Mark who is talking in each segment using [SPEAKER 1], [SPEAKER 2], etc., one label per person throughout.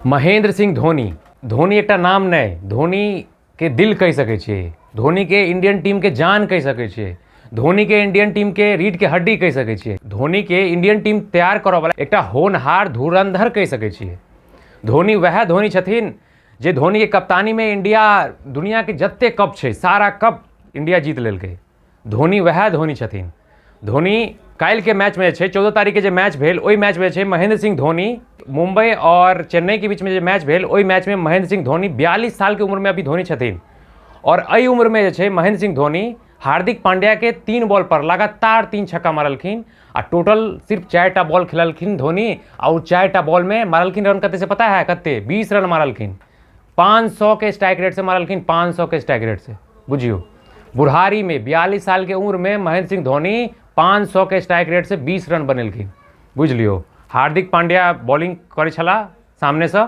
[SPEAKER 1] महेंद्र सिंह धोनी। धोनी एकटा नाम नहि, धोनीके दिल कहि सकै छियै, धोनीके इंडियन टीमके जान कहि सकै छियै, धोनीके इंडियन टीमके रीढ़के हड्डी कहि सकै छियै, धोनीके इंडियन टीम तैयार करऽवला एकटा होनहार धुरंधर कहि सकै छियै। धोनी वएह धोनी छथिन जे धोनीके कप्तानीमे इंडिया दुनियाके जते कप छै सारा कप इंडिया जीत लेलकै। धोनी वएह धोनी छथिन। धोनी काल्हिके मैचमे जे छै 14 तारीखके जे मैच भेल ओहि मैचमे जे छै महेंद्र सिंह धोनी मुंबई आओर चेन्नईके बीचमे जे मैच भेल ओहि मैचमे महेंद्र सिंह धोनी 42 सालके उम्रमे अभी धोनी छथिन आओर एहि उम्रमे जे छै महेंद्र सिंह धोनी हार्दिक पांड्याके 3 बॉल पर लगातार 3 छक्का मारलखिन आ टोटल सिर्फ 4टा बॉल खेललखिन धोनी आ ओ 4टा बॉलमे मारलखिन रन कते से पता है कते 20 रन मारलखिन। 500 के स्ट्राइक रेट से मारलखिन, 500 के स्ट्राइक रेट से। बुझियो बुढ़ारी में 42 साल के उम्र में महेंद्र सिंह धोनी 500 के स्ट्राइक रेट से 20 रन बनेलखिन। बुझ लियो हार्दिक पांड्या बॉलिंग करै छला सामने से,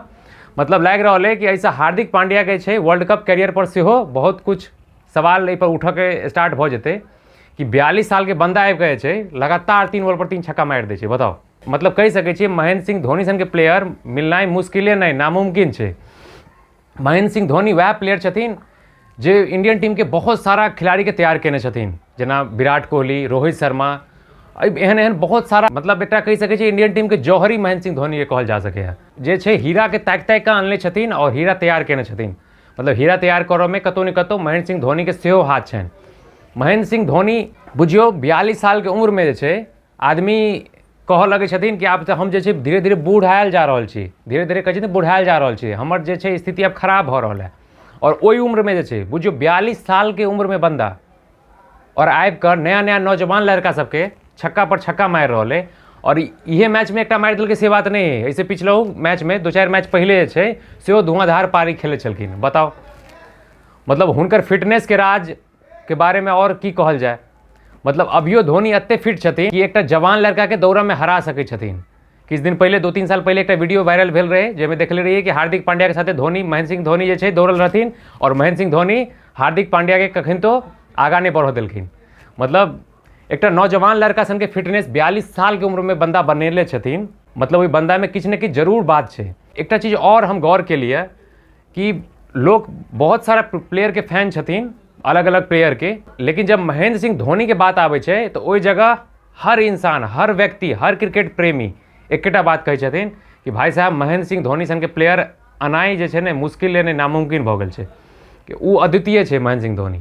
[SPEAKER 1] मतलब लागि रहल है कि ऐसा हार्दिक पांड्या के छै वर्ल्ड कप कैरियर पर सेहो बहुत कुछ सवाल एहि पर उठऽके स्टार्ट भऽ जेतै कि 42 साल के बंदा आबि कऽ जे छै लगातार 3 बॉल पर 3 छक्का मारि दै छै। बताउ मतलब कहि सकै छियै महेंद्र सिंह धोनी सनके प्लेयर मिलनाइ मुश्किले नहि नामुमकिन छै। महेंद्र सिंह धोनी वएह प्लेयर छथिन जे इंडियन टीमके बहुत सारा खिलाड़ीके तैयार केने छथिन, जेना विराट कोहली, रोहित शर्मा, एहन एहन बहुत सारा, मतलब एकटा कहि सकै छियै इंडियन टीमके जौहरी महेंद्र सिंह धोनीके कहल जा सकैए, जे छै हीराके ताकि ताकि कऽ अनने छथिन आओर हीरा तैयार केने छथिन। मतलब हीरा तैयार करऽमे कतहु ने कतहु महेंद्र सिंह धोनीके सेहो हाथ छनि। महेंद्र सिंह धोनी बुझियौ 42 सालके उम्रमे जे छै आदमी कहऽ लगै छथिन कि आब तऽ हम जे छै धीरे धीरे बूढ़ायल जा रहल छी, धीरे धीरे कहै छथिन बूढ़ायल जा रहल छी, हमर जे छै स्थिति आब खराब भऽ रहल है। आओर ओहि उम्रमे जे छै बुझियौ 42 सालके उम्रमे बन्दा आओर आबिकऽ नया नया नौजवान लड़का सबके छक्का पर छक्का मारि रहल है। आओर इहे मैचमे एकटा मारि देलकै से बात नहि है, एहिसँ पिछलो मैचमे 2-4 मैच पहिले जे छै सेहो धुआंधार पारी खेलै छलखिन। बताउ मतलब हुनकर फिटनेसके राजके बारेमे आओर की कहल जाय। मतलब अभियो धोनी एते फिट छथिन कि एकटा जवान लड़काके दौड़ऽमे हरा सकै छथिन। किछु दिन पहिले 2-3 साल पहिले एकटा वीडियो वायरल भेल रहै जाहिमे देखले रहियै कि हार्दिक पांड्याके साथे धोनी महेंद्र सिंह धोनी जे छै दौड़ल रहथिन आओर महेंद्र सिंह धोनी हार्दिक पांड्याके कखन तो आगाँ नहि बढ़ऽ देलखिन। मतलब एकटा नौजवान लड़का सनके फिटनेस 42 सालके उम्रमे बन्दा बनेले छथिन, मतलब ओहि बन्दामे किछु ने किछु जरूर बात छै। एकटा चीज आओर हम गौर केलियै कि लोक बहुत सारा प्लेयरके फैन छथिन, अलग अलग प्लेयरके, लेकिन जब महेंद्र सिंह धोनीके बात आबै छै तऽ ओहि जगह हर इंसान, हर व्यक्ति, हर क्रिकेट प्रेमी एकेटा बात कहै छथिन कि भाई साहब महेंद्र सिंह धोनी सनके प्लेयर अनाइ जे छै ने मुश्किल ने नामुमकिन भऽ गेल छै, कि ओ अद्वितीय छै महेंद्र सिंह धोनी।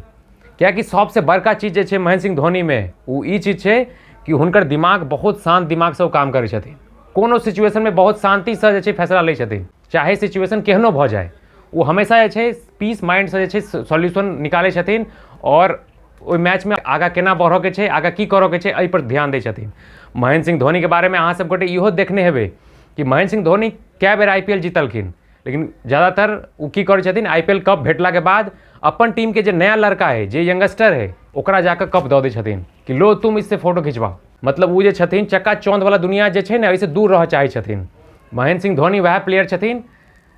[SPEAKER 1] कियाकि सबसँ बड़का चीज जे छै महेंद्र सिंह धोनीमे ओ ई चीज छै कि हुनकर दिमाग बहुत शान्त दिमागसँ ओ काम करै छथिन, कोनो सिचुएशनमे बहुत शान्तिसँ जे छै फैसला लै छथिन, चाहे सिचुएशन केहनो भऽ जाय ओ हमेशा जे छै पीस माइंडसँ जे छै सॉल्यूशन निकालै छथिन आओर ओहि मैचमे आगाँ केना बढ़ऽके छै, आगाँ की करऽके छै, एहिपर ध्यान दै छथिन। महेंद्र सिंह धोनीके बारेमे अहाँ सब गोटे इहो देखने हेबै कि महेंद्र सिंह धोनी कए बेर IPL जीतलखिन, लेकिन ज़्यादातर ओ की करै छथिन IPL cup भेटलाके बाद अपन टीमके जे नया लड़का है, जे यंगस्टर है, ओकरा जाकऽ कप दऽ दै छथिन कि लो तुम इससे फोटो खिंचवाओ। मतलब ओ जे छथिन चक्का चौंधवला दुनिया जे छै ने एहिसँ दूर रहऽ चाहै छथिन। महेंद्र सिंह धोनी वएह प्लेयर छथिन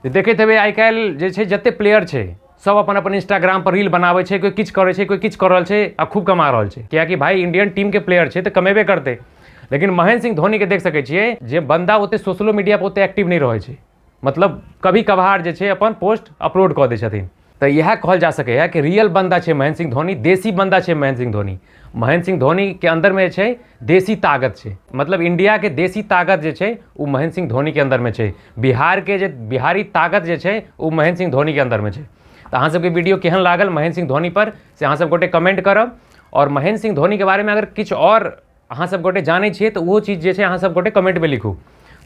[SPEAKER 1] जे देखैत हेबै आइ काल्हि जे छै जते प्लेयर छै सब अपन अपन इंस्टाग्राम पर रील बनाबै छै, कोइ किछु करै छै, कोइ किछु कऽ रहल छै आ खूब कमा रहल छै, कियाकि भाई इंडियन टीमके प्लेयर छै तऽ कमेबे करतै। लेकिन महेंद्र सिंह धोनीके देख सकै छियै जे बन्दा ओते सोशलो मीडिया पर ओते एक्टिव नहि रहै छै, मतलब कभी कभार जे छै अपन पोस्ट अपलोड कऽ दै छथिन। तऽ इएह कहल जा सकैए कि रियल बन्दा छै महेंद्र सिंह धोनी, देसी बन्दा छै महेंद्र सिंह धोनी। महेंद्र सिंह धोनीके अन्दरमे जे छै देसी ताकत छै, मतलब इंडियाके देसी ताकत जे छै ओ महेंद्र सिंह धोनीके अन्दरमे छै, बिहारके जे बिहारी ताकत जे छै ओ महेंद्र सिंह धोनीके अन्दरमे छै। तऽ अहाँ सबके वीडियो केहन लागल महेंद्र सिंह धोनी पर से अहाँ सब गोटे कमेंट करब, आओर महेंद्र सिंह धोनीके बारेमे अगर किछु आओर अहाँ सब गोटे जानै छियै तऽ ओहो चीज जे छै अहाँ सब गोटे कमेंटमे लिखू।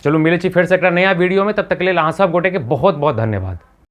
[SPEAKER 1] चलू मिलै छी फेरसँ एकटा नया वीडियोमे, तब तक लेल अहाँ सब गोटेके बहुत बहुत धन्यवाद।